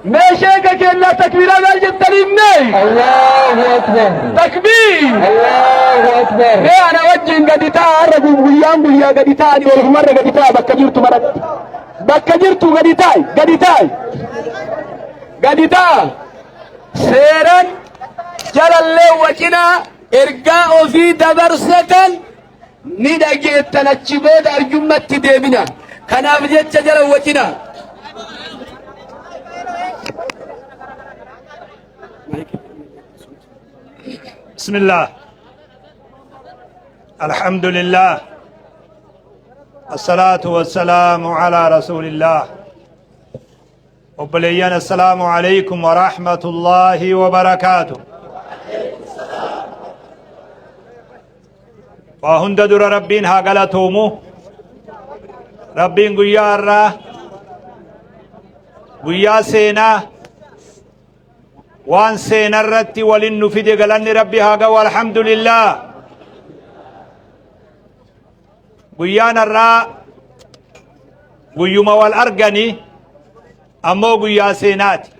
Mee sheeka keennaa takbiiraa maal jettaniin mee? Allahu Akbar. Takbiir! Allahu Akbar. Mee ana wajjin gadi ta'a har'a guyyaan guyyaa gadi ta'ani ofumarra gadi ta'a bakka jirtu maratti. Bakka jirtu gadi taa'i gadi taa'i. Gadi ta'a. Seeran jalallee wacinaa ergaa ofii dabarsatan ni dhageettan achi booda arjummatti deebina. Kanaaf jecha jala wacinaa. بسم الله الحمد لله الصلاة والسلام على رسول الله Obboleeyyan assalaamu alaikum wa rahmatullahi wa barakaatu. Waa hunda dura Rabbiin haa galatoomu. Rabbiin guyyaa har'aa guyyaa seenaa waan seenarratti walin nu fide galanni Rabbi haa ga'u alhamdulillah. Guyyaan har'aa guyyuma wal arganii ammoo guyyaa seenaati.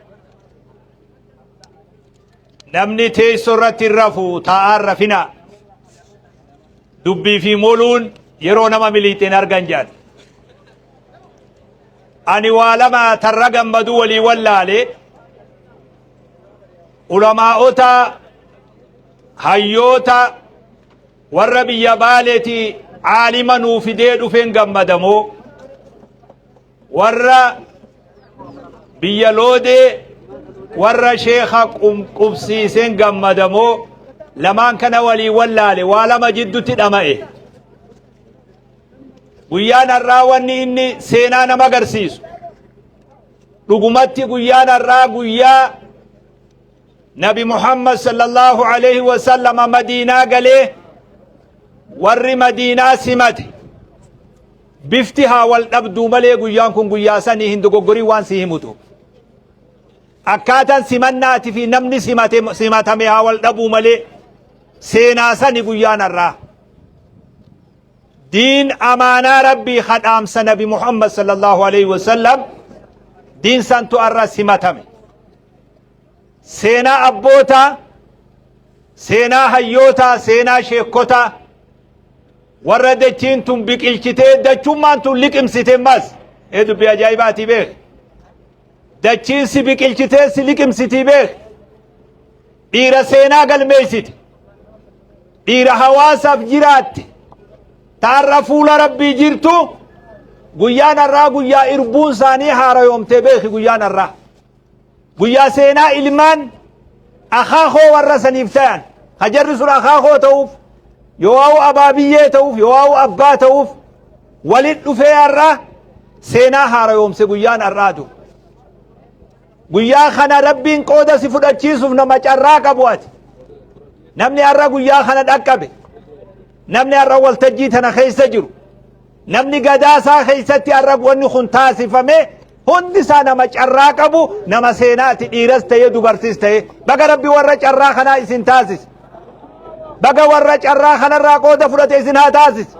Namni teessoo irratti hin rafu taa'aan rafinaa. Dubbii fi moluun yeroo nama miliixeen argan jedhan. Ani waa lama tarra gammaduu walii wallaale ulamaa'ota hayyoota Warra biyya Baaleeti aalima nuu fidee dhufeen gammadamoo warra biyya Loodee warra sheekha qubsiiseen gammadamoo lamaan kana walii wallaale waa lama jiddutti dhama'e. Guyyaan har'aa wanni inni seenaa nama agarsiisu dhugumatti guyyaan har'aa guyyaa Nabi Muhammad sallallahu alaihi wasallama Madiinaa galee warri Madiinaa simate bifti haa wal dhabduu malee guyyaan kun guyyaa sanii hin dogoggorin waan si himutu. Akkaataan simannaati fi namni simate simatame haa wal dhabuu malee seenaa sani guyyaan har'aa. Diin amaanaa Rabbii kadhaamsa Nabi Muhammad sallallahu alaihi wasallam diin santu har'a simatame. Seenaa abbootaa, seenaa hayyootaa, seenaa sheekkotaa, warra dachiin tun biqilchitee dachummaan tun liqimsite mas. Ee dubbii ajaa'ibaatii beek. Dachiin si biqilchitee si liqimsitii beek. Dhiira seenaa galmeessite. Dhiira hawaasaaf jiraatte. Taarra fuula Rabbii jirtu guyyaan har'aa guyyaa irbuun isaanii haarayoomtee beeki guyyaan har'aa. Guyyaa seenaa ilmaan akaakoo warra saniif tayan ka jarri sun akaakoo ta'uuf yoo'aa'u abaabiyyee ta'uuf yoo'aa'u abbaa ta'uuf walit dhufee har'a seenaa haarayoomse guyyaan har'aatu. Guyyaa kana Rabbiin qooda si fudhachiisuuf nama carraa qabu ati. Namni har'a guyyaa kana dhaqqabe namni har'a waltajjii tana keessa jiru Namni gadaa isaa keessatti har'a wanni kun taasifame hundi isaa nama carraa qabu nama seenaati dhiiras ta'ee dubartis ta'ee baga rabbi warra carraa kanaa isin taasise. Baga warra carraa kanarraa qooda fudhate isin haa taasise.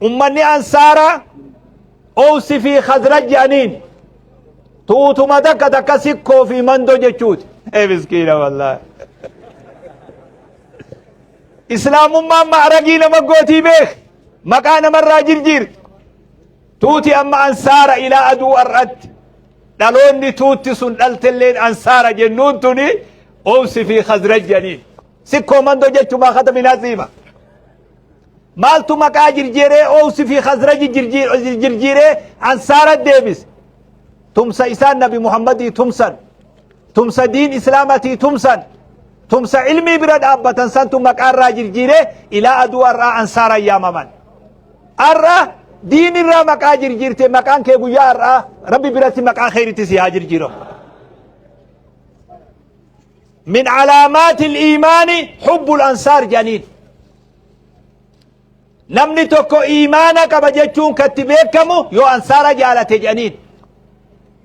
Ummanni ansaaraa Owsi fi Khazraj jedhaniin tuutuma takka takka sikkoo fi mandoo jechuuti. Ee miskiina wallaahi. Islaamummaan ma'ragii nama gootii beek maqaa namarraa jirjiirti. Tuuti amma ansaara ilaa aduu har'atti dhaloonni tuutti sun dhaltelleen ansaara jennuun tuni Owsi fi Khazraj jedhaniin. Sikkoo mandoo jechumaa kataminaa siima. Maaltu maqaa jirjiiree Owsi fi Khazraj jirjiiree ansaara deebise. Tumsa isaan Nabi Muhammadii tumsan. Tumsa diin islaamatii tumsan. Tumsa ilmii bira dhaabbatan santu maqaa irraa jirjiiree ilaa aduu har'aa ansaara yaamaman. Har'a diin irraa maqaa jirjiirte maqaan kee guyyaa har'aa rabbi biratti maqaa keeritti si haa jirjiiramu. Min alaamaati iimaani hubbul ansaar jedhaniin. Namni tokko iimaana qaba jechuun kan itti beekamu yoo ansaara jaalate jedhaniin.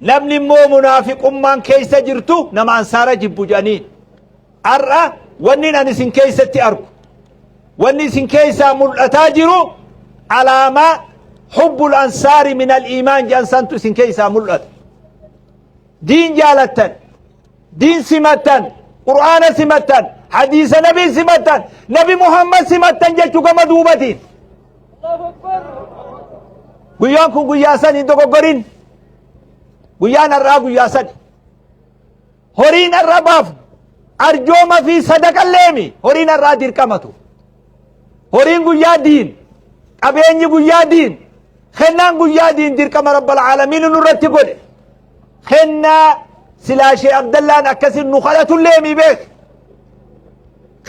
Namni immoo munaafiqummaan keessa jirtu nama ansaara jibbu jedhaniin. Har'a wanni ani isin keessatti argu, wanni isin keessaa mul'ataa jiru alaamaa hubbul ansaari min al iimaan jedhan santu isin keessaa mul'ata. Diin jaalattan, diin simattan, Qur'aana simattan, hadiisa nabii simattan, Nabi Muhammad simattan jechuu gama duubatiin. Guyyaan kun guyyaa san hin dogoggorin. Guyyaan har'aa guyyaa san. Horiin har'a baafnu arjooma fi sadaqalleemi horiin har'aa dirqamatu. Horiin guyyaa diin, qabeenyi guyyaa diin, kennaan guyyaa diin dirqama rabbal aalamiin nurratti godhe. Kennaa silaa Shee Abdallaan akkasin nu kadhatulleemi beek.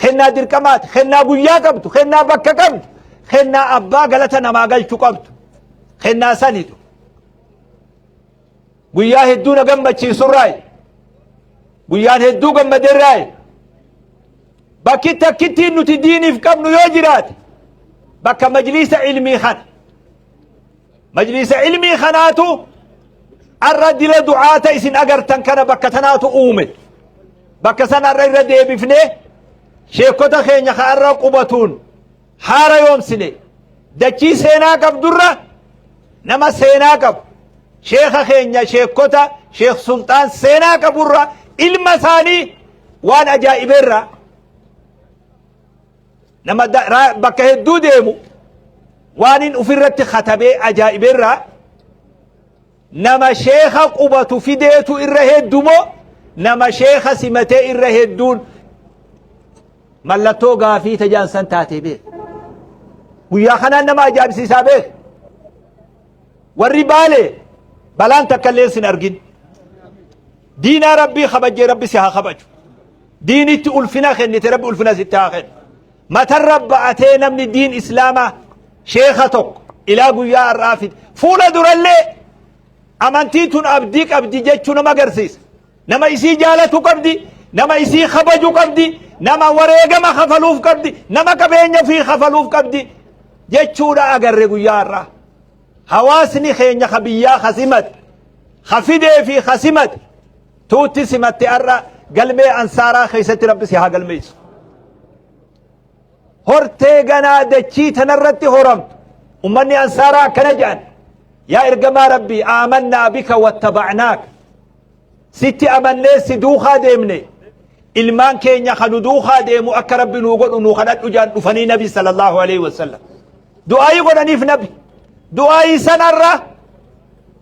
Kennaa dirqamaati, kennaa guyyaa qabdu, kennaa bakka qabdu, kennaa abbaa galata namaa galchu qabdu. Kennaa sanitu. Guyyaa hedduu na gammachiisurraayi. Guyyaan hedduu gammaderraayi. Bakki takkittiin nuti diiniif qabnu yoo jiraate bakka majliisa ilmii kana. Majliisa ilmii kanaatu arra dila du'aata isin agartan kana bakka tanaatu uume. Bakka san arra irra deebifnee sheekota keenya ka arra qubatuun haara yoomsine dachii seenaa qabdurra nama seenaa qabu sheeka keenya sheekota sheek sulxaan seenaa qaburra ilma isaanii waan ajaa'ibeerra nama bakka hedduu deemu waan hin ofirratti katabee ajaa'ibeerra nama sheeka qubatu fideetu irra heddumoo nama sheeka simatee irra hedduun mallattoo gaafii tajaan san taatee beek. Guyyaa kanaan nama ajaa'ibsiisaa beek. Warri Baalee balaan takka illee sin argin. Diinaa Rabbii kabajjee Rabbi si haa kabaju. Diinitti ulfina kennite Rabbi ulfina sitti haa kennu. Matarra ba'atee namni diin Islaamaa sheeka tokko ilaa guyyaa har'aa fide. Fuula durallee amantiin tun abdii qabdi jechuu nama agarsiisa. Nama isii jaalatu qabdi, nama isii kabaju qabdi, nama wareegama kafaluuf qabdi, nama qabeenya ofii kafaluuf qabdi jechuudha agarre guyyaa har'aa. Hawaasni keenya ka biyyaa ka simate, ka fidee fi ka simate, tuutti simatte har'a galmee ansaaraa keessatti Rabbi si haa galmeessu. Hortee ganaa dachii tanarratti horamtu. Ummanni ansaaraa akkana jedhan. Yaa ergamaa Rabbii aamannaa bika wattaba'naak. Sitti amannee si duukaa deemne. Ilmaan keenya ka nu duukaa deemu akka Rabbi nuu godhu nuu kadhadhu jedhan dhufanii Nabi sallallahu alaihi wasallam. Du'aayii godhaniif Nabi. Du'aayii sanarra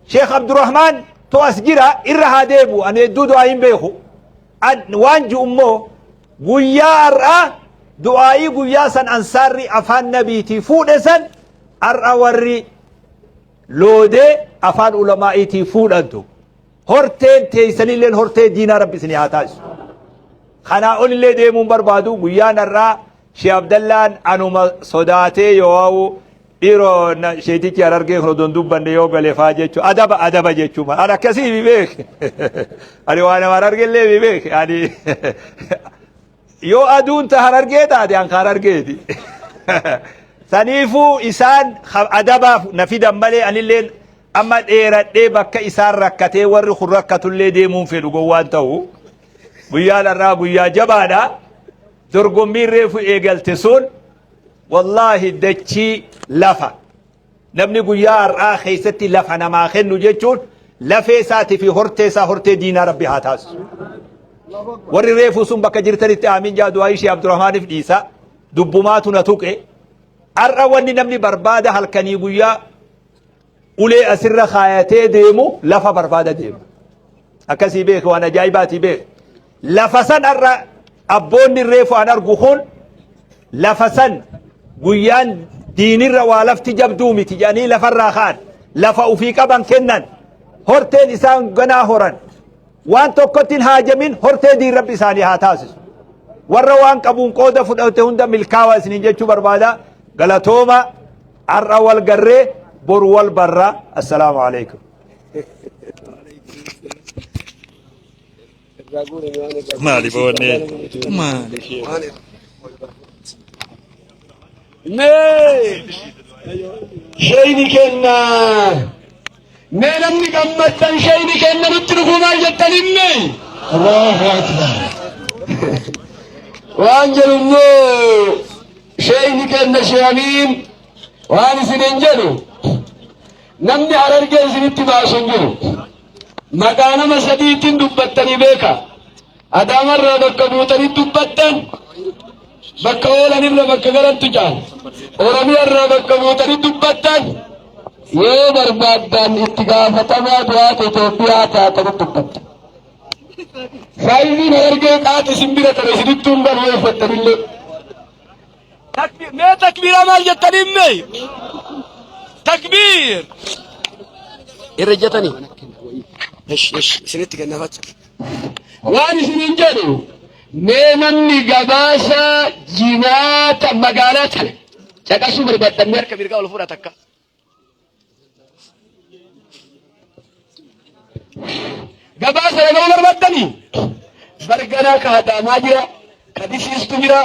Sheekh Abdurrahmaan to as jira irra haa deebi'u ani hedduu du'aayii hin beeku. Waan ji'u immoo guyyaa har'aa du'aayii guyyaa san ansaarri afaan nabiitii fuudhe san har'a warri loodee afaan ulamaa'iitii fuudhantu. Horteen teessanilleen hortee diinaa rabbi isinii haa taasisu. Kanaa olillee deemuun barbaadu guyyaan har'aa Shee Abdallaan anuma sodaatee yoo dhiiroo sheetichi Harargee kun odoon dubbanne yoo gale faa jechuu adaba adaba jechuu mala ani akkasii mi beek ani waa nama Harargeellee mi beek ani yoo aduun ta Harargee taate an ka Harargeeti saniifuu isaan adabaaf na fidan malee anilleen amma dheeradhee bakka isaan rakkatee warri kun rakkatullee deemuun fedhu gowwaan ta'u guyyaan har'aa guyyaa jabaadha dorgommiin reefu eegalte sun wallaahi dachii lafa namni guyyaa har'aa keessatti lafa namaa kennu jechuun lafee isaatii fi hortee isaa hortee diinaa rabbi haa taasisu. Warri reefuu sun bakka jirtanitti aamiin jaa du'aa ishee Abdurrahmaaniif dhiisa dubbumaatu na tuqe har'a wanni namni barbaada halkanii guyyaa ulee asirra kaayatee deemu lafa barbaada deema. Akkasii beeki waan ajaa'ibaatii beeki. Lafa san har'a abboonni reefu an argu kun lafa san guyyaan diinirra waa lafti jabduu miti jedhanii lafarraa ka'an lafa ufii qaban kennan horteen isaan ganaa horan waan tokkotti hin haajamin hortee diin rabbi isaanii haa taasisu. Warra waan qabuun qooda fudhate hunda milkaawaa isiniin jechuu barbaada. Galatooma har'a wal garree boru wal barra. Assalaamu alaikum. Maali boonnee? Maali? Mee sheeyni kenna. Mee namni gammaddan sheeyni kenna nutti dhufuu maal jettan himme? Allahu Akbar. Waan jedhu immoo sheeyni kenna sheeyaniin waan isiniin jedhu namni Harargee isinitti baasu hin jiru. Maqaa nama sadiitiin dubbattanii beeka. Adaamarraa bakka buutanii dubbattan, bakka oolanirra bakka galantu caala. Oromiyaarraa bakka buutanii dubbattan, yoo barbaaddan itti gaafatamaa du'aata Itoophiyaa taatanii dubbattan. Faayidiin Harargee qaata isin bira tare isinittuu hin galu yoo uffattanillee. Mee takbiiraa maal jettanii mee? Takbiir! Irra ejjetanii? Esh esh isinitti kennafacha. Waan isiniin jedhu, mee namni gabaasa jimaata magaalaa tana caqasuu barbaaddan mee harka mirgaa ol fuudha takka. Gabaasa dhaga'uu barbaaddanii? Barganaa ka hadaamaa jira, ka disiistu jira,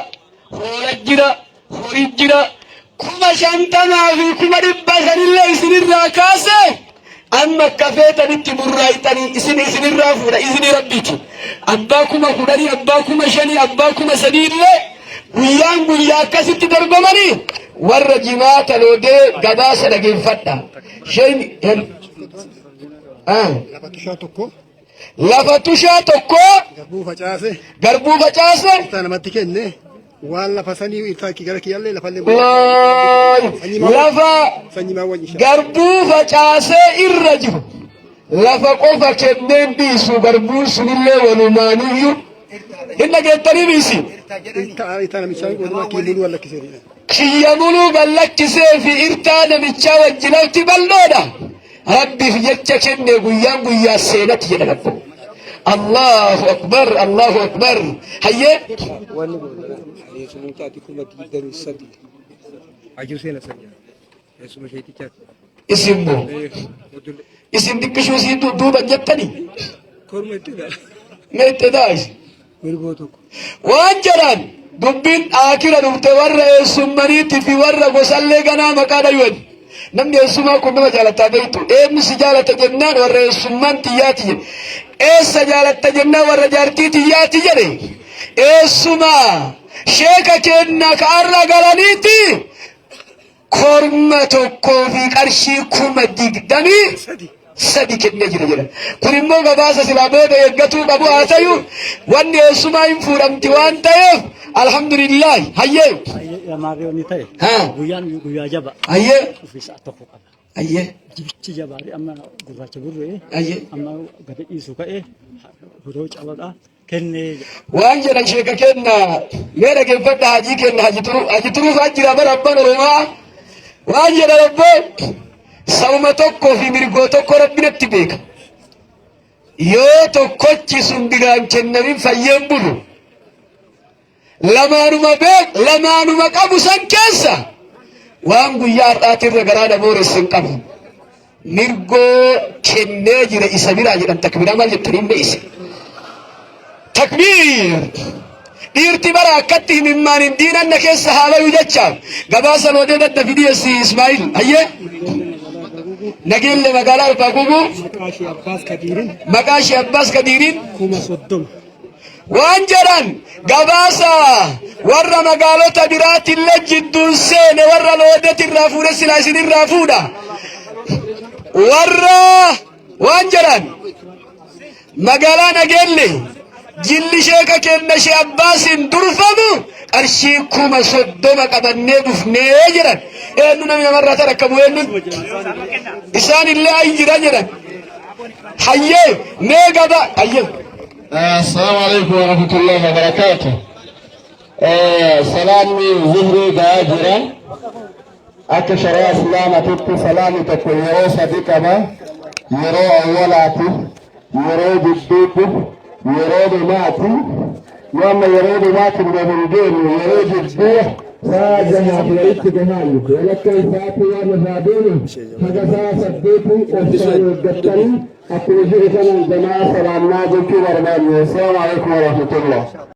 hoola jira, horii jira. 50,000 fi 500,000llee isinirraa kaase amma akka feetanitti burraayxanii isin isinirraa fuudha isinii rabbiiti. Abbaa 10,000, abbaa 5,000, abbaa 3,000 illee guyyaan guyyaa akkasitti dorgomanii warra jimaata loodee gabaasa dhageeffadha. Sheen Lafa tushaa tokko lafa tushaa tokko garbuu facaase garbuu facaase irtaa namatti kenne waan lafa sanii irtaa gara kiyyallee lafallee lafa sanyii maawwan ishaa. Garbuu facaasee irra jiru lafa qofa kenneen dhiisu, garbuun sunillee walumaanuyyuu hin dhageettanii miisi. Irtaa irtaa namichaa walumaa kiyyee muluu lakkisee. Kiyya muluu gallakkisee fi irtaa namichaa wajji lafti bal'oodha. Rabbiif jecha kenne guyyaan guyyaa seenatti jedha Rabbi. Allahu akbar, Allahu akbar. Hayyee. Wanni eessumootaati 23,000. Ajuu seena sanyii. Eessuma sheetichaati. Isin moo isin xiqqishuu sii duuban jettanii? Korma itti dha. Mee itti daa'is. Mirgoo tokko. Waan jedhan dubbiin akira dhufte warra eessummaniitii fi warra gosallee ganaa maqaa dhayuun. Namni eessumaa kun nama jaalataa beektu. Eenyu si jaalata jennaan warra eessummaan tiyyaati jedhe. Eessa jaalatta jennaan warra jaartii tiyyaati jedhe. Eessumaa sheeka keenna ka'arra galaniiti korma tokkoo fi qarshii 23,000 kennee jira jedha. Kun immoo gabaasa silaa booda eeggatuu qabu haa ta'u, wanni eessumaa hin fuudhamti waan ta'eef alhamdulillah. Hayyee. Lamaarree wanni ta'e guyyaan guyyaa jaba Hayyee. ofiisaa tokko qaba. Hayyee. Jibichi jabaadhe amma gurraacha gurree Hayyee. amma gadi dhiisu ka'ee hudoo cabaqaa kennee jedha. Waan jedhan sheeka kenna mee dhageeffadha, hajii kenna, haji turuu, haji turuu fa'aa jira bara abbaan Oromaa. Waan jedhan abboo sabuma tokkoo fi mirgoo tokko rabbi natti beeka. Yoo tokkochi sun biraan kennamin fayyeen bulu. Lamaanuma beek, lamaanuma qabu san keessa waan guyyaa har'aatirra garaa na booresse hin qabu. Mirgoo kennee jira isa biraa jedhan. Takbiiraa maal jettanii beeyse? Takbiir! Dhiirti bara akkatti himimmaan hin diinanna keessa haa bayu jecha gabaasa loodee dadda fidii Ismaa'il. Hayyee. Nageelle magaalaa Arbaa Guuguu Maqaa ishee Abbaas Kadiirin maqaa ishee Abbaas Kadiiriin 30,000. Waan jedhan gabaasa warra magaalota biraatillee jidduun seene warra loodetti irraa fuudhe silaa isinirraa fuudha. Warra waan jedhan magaalaa Nageelle jilli sheeka kenna shee Abbaasiin durfamu qarshii 30,000 qabannee dhufnee jedhan. Eenyu namni namarraa tarakkabu eenyuun isaan illee ayi jira jedhan. Hayyee, mee gaba hayyee. السلام عليكم ورحمة الله وبركاته. Salaanni zuhrii ga'aa jira. Akka shari'aa Islaamaatitti salaanni tokko yeroo sadi qaba. Yeroo awwalaati, yeroo jidduutti, yeroo dhumaati. Nu amma yeroo dhumaatti nu hin geenye, yeroo jidduu sa'a jahaaf walitti gahaayu. Walakkaan sa'aatii waan irraa deemu haga sa'a 8 obsaan eeggattanii akkuma jiru kanaan jamaa salaamnaa jechuu barbaanne. Assalaamu alaikum warahmatullah.